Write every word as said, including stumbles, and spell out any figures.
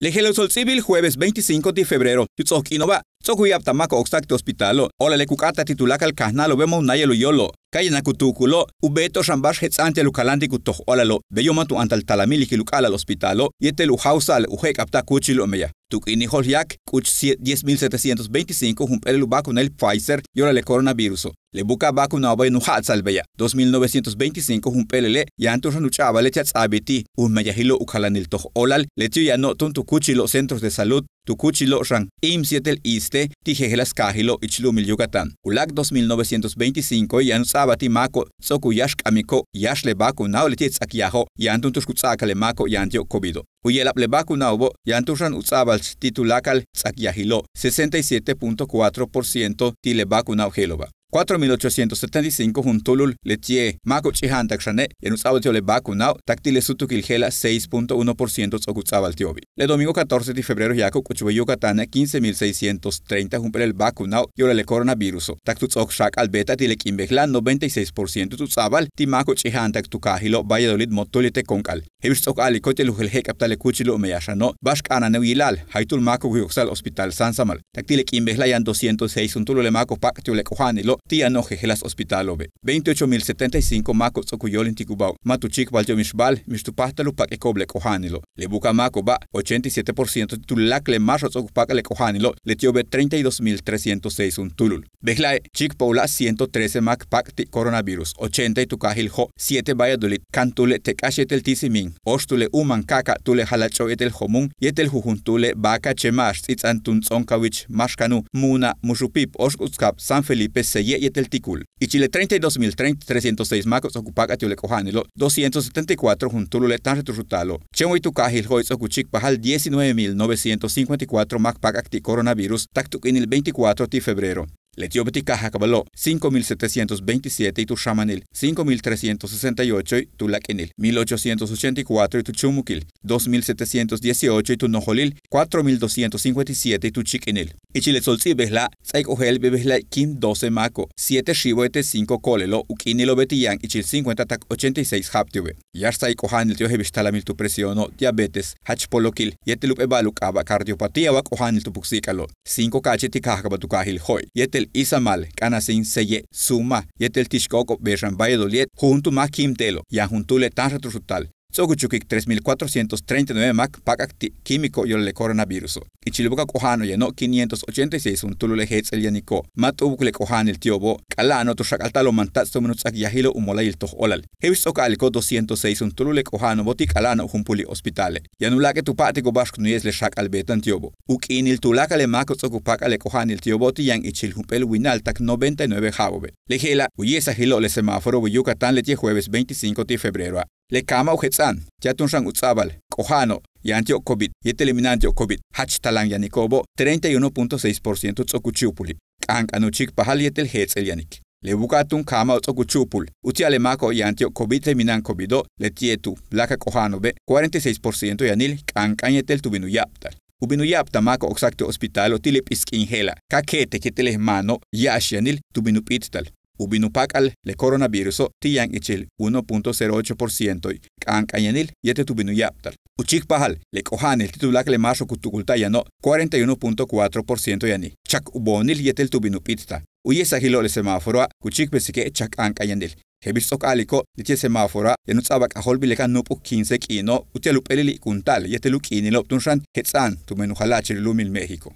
Le je'elo' ts'o'ok ts'íibil jueves veinticinco ti' febrero, tu ts'o'ok k'iino'oba' ts'o'ok u ya'abtal máako'ob k ts'áak ti' hospitalo', óolale' ku k'áata'al ti' tuláakal kajnáalo'obe' ma' u náayal u yóolo'ob. Ka yanal ku tuukulo'ob, u beeto'ob xan ba'ax jets'a'an ti'al u kaláantik u toj óolalo', beyo' ma' tu áantal talamil yéetel u k'a'ala'al hospitalo' yéetel u jáawsa'al u je'k'abta'al kúuchilo'ob meyaj. Tu k'iinil jo'olyak k'uch diez mil setecientos veinticinco jump'éelel u vacunail Pfizer yóolal le coronaviruso'. Le buka'aj vacunao'oba' yaan u ja'atsa'al beya' dos mil novecientos veinticinco jump'éelele' yaan túun xan u ch'a'abale' ti'al ts'a'abil ti' u meyajilo' u kalanil toj óolal leti'o' yano'ob túun tu kúuchilo'ob centros de salud, tu kúuchilo'ob xan IMSS yéetel ISSSTE ti' jejeláas kaajilo' ich lu'umil Yucatán. U láak' dos mil novecientos veinticinco yaan u ts'a'abal ti' máako'ob ts'o'ok u yáax k'amiko'ob yáax le vacunao'ob leti'e' ts'akyaajo' yaan túun tu'ux ku ts'a'akal le máako'ob yaan ti'ob covido'. U yela'ob le vacunao'obo' yaan túun xan u ts'a'abalch ti' tuláakal ts'akyaajilo'ob sesenta y siete punto cuatro por ciento ti' le vacunao'ob je'elo'oba'. Cuatro mil ochocientos setenta y cinco juntúulul leti'e' máako'ob ch'ija'antak xane' yaan u ts'a'abal ti'ob le vacunao'ob, tak ti' le súutukil je'ela' seis punto uno por ciento ts'o'ok u ts'a'abal ti'obi'. Le domingo catorce ti' febrero yaako'ob k'uchubáa Yucatane' quince mil seiscientos treinta jump'éelel vacunao'ob yóolal le coronaviruso', tak tu ts'o'ok xak'al beeta'al ti' le k'iin bejla'a' noventa y seis por ciento tu ts'a'abal ti' máako'ob ch'ija'antak tu kaajilo' Valladolid, Motul yéetel Konk'al. Je'el bix ts'o'ok a'aliko' ti'al u jeel je'k'abtal le kúuchilo'ob meyaj xano', ba'ax k'a'ana'ane'ob yila'al jaytúul máako'ob ku yoksa'al hospital Sánsamal. Tak ti' le k'iin bejla'a' yaan doscientos seis juntúulule' máako'ob k pak'ti' le k'oja'anilo' ti' yano'ob jejeláas hospitalo'obe'. Veintiocho mil setenta y cinco máako'ob ts'o'ok u yóolintikubáajo'ob ma' tu chíikbalti'ob mixba'al mix tu páajtal u pak'iko'ob le k'oja'anilo'. Le buka'aj máako'oba' ochenta y siete por ciento ti' tuláakal le máaxo'ob ts'o'ok u pak'al le k'oja'anilo' leti'obe' treinta y dos mil trescientos seis juntúulul. Bejla'e' chíikpajula' ciento trece máak k pak'ti' coronavirus, ochenta ti' tu kaajil Jo', siete Valladolid, kantúule' Tek'ax yéetel Tisimiin, óoxtúule' Uman, ka'aka'túule' Jalach'o' yéetel Jomún, yéetel jujuntuule' Baaca, Chema'ax, Ts'its'an, Tuntst'on, Kawich, Máaxkanú', Múuna', Muxupíip, Óoxk'uuts Kaab, San Felipe, Seye' yéetel Tikul. Ichil le treinta y dos mil trescientos seis máako'ob ts'o'ok u pak'al ti'ob le k'oja'anilo', doscientos setenta y cuatro juntúulule' táanxel tu xutalalo'. Chéen way tu kaajil Jo'e' ts'o'ok u chíikpajal diecinueve mil novecientos cincuenta y cuatro máak k pak'ak ti' coronavirus tak tu k'iinil veinticuatro ti' febrero. Leti'obe' ti' kaajakbalo' cinco mil setecientos veintisiete ti' tu xáamanil, cinco mil trescientos sesenta y ocho ti' tu láak'inil, mil ochocientos ochenta y cuatro ti' tu chúumukil, dos mil setecientos dieciocho ti' tu nojolil, cuatro mil doscientos cincuenta y siete ti' tu chíik'inil. Ichil le ts'o'ok ts'íibil bejla'a' ts'áaik ojéeltbil bejla'e' kiim doce máako'ob, siete xiibo'ob yéetel cinco ko'olelo', u k'iinilo'obe' ti' yaan ichil cincuenta tak ochenta y seis ja'abti'obe'. Yáax ts'áaik k'oja'anil ti'ob je'el bix talamil tu presióno'ob, diabétes, jach polokil, yéetel jump'éel ba'al u k'aaba' cardiopatía wa k'oja'anil tu puksi'ik'alo'ob. Cinco ka'ache' ti' kaajakbal tu kaajil Jo'e' yéetel Izamal, K'anasín, Seye', Suma yéetel ti' xk'o'ok'ob bexan Valladolide' jujun tu máak kíimta'elo', yaan juntúule' táanxel tu xutal. Ts'o'ok u chukik tres mil cuatrocientos treinta y nueve máak k pak'ak ti' químico yóolal le coronaviruso'. Ichil u buka'aj k'oja'ano'ob yano'ob quinientos ochenta y seis juntúulule' jéets'el yaniko', ma' t'u'ubuk le k'oja'anil ti'obo', k'ala'ano'ob tu xak'alta'alo'ob mantats' tumen u ts'akyajilo' u mola'ayil toj óolal. Je'el bix ts'o'ok a'aliko' doscientos seis juntúulule' k'oja'ano'obo' ti' k'ala'ano'ob jun puli'il hospital. Yaan u láak'e' tu pa'atiko'ob ba'ax ku nuya'es le xak'al beeta'an ti'obo'. U k'iinil tuláakal le máako'ob ts'o'ok u pak'al le k'oja'anil ti'obo' ti' yaan ichil jump'éel winal tak noventa y nueve ja'abo'obe'. Le je'ela' u ye'esajilo'ob le semáforoo'ob Yucatán leti'e' jueves veinticinco ti' febreroa'. Le kaama' u jets'a'an ti'al túun xan u ts'a'abal k'oja'ano'ob yaan ti'ob covid yéetel le mina'an ti'ob covid jach talam yaniko'obo' treinta y uno punto seis por ciento ts'o'ok u chu'upuli'. K'ank'an u chíikpajal yéetel jéets'el yanik. Le buka'aj túun kaama'ob ts'o'ok u chu'upul uti'al le máako'ob yaan ti'ob covid yéetel mina'an covido' leti'e' tuláakal k'oja'ano'obe' cuarenta y seis por ciento yanil k'ank'an yéetel tu bin u ya'abtal. U bin u ya'abtal máako'ob k ts'áak ti' hospitalo' ti' le p'is k'iin je'ela', ka ke'etik yéetel le maano' ya'ax yanil tu bin u p'íittal. U bin u pak'al le coronaviruso' ti' yaan ichil uno punto cero ocho por ciento k'ank'an yanil yéetel tu bin u ya'abtal. U chíikpajal le k'oja'anil ti' tuláakal le máaxo'ob ku tukulta'al yano'ob cuarenta y uno punto cuatro por ciento yanil chak u boonil yéetel tu bin u p'íittal. U ye'esajilo'ob le semáforoa' ku chíikpesike' chak k'ank'an yanil. Je'el bix ts'o'ok a'aliko' leti'e' semáforoa' yaan u ts'a'abal k'ajóoltbile' ka nu'up'uk quince k'iino'ob uti'al u p'éelil i'ikuntal yéetel u k'iinilo'ob túun xan jets'a'an tumen u jala'achil lu'umil México.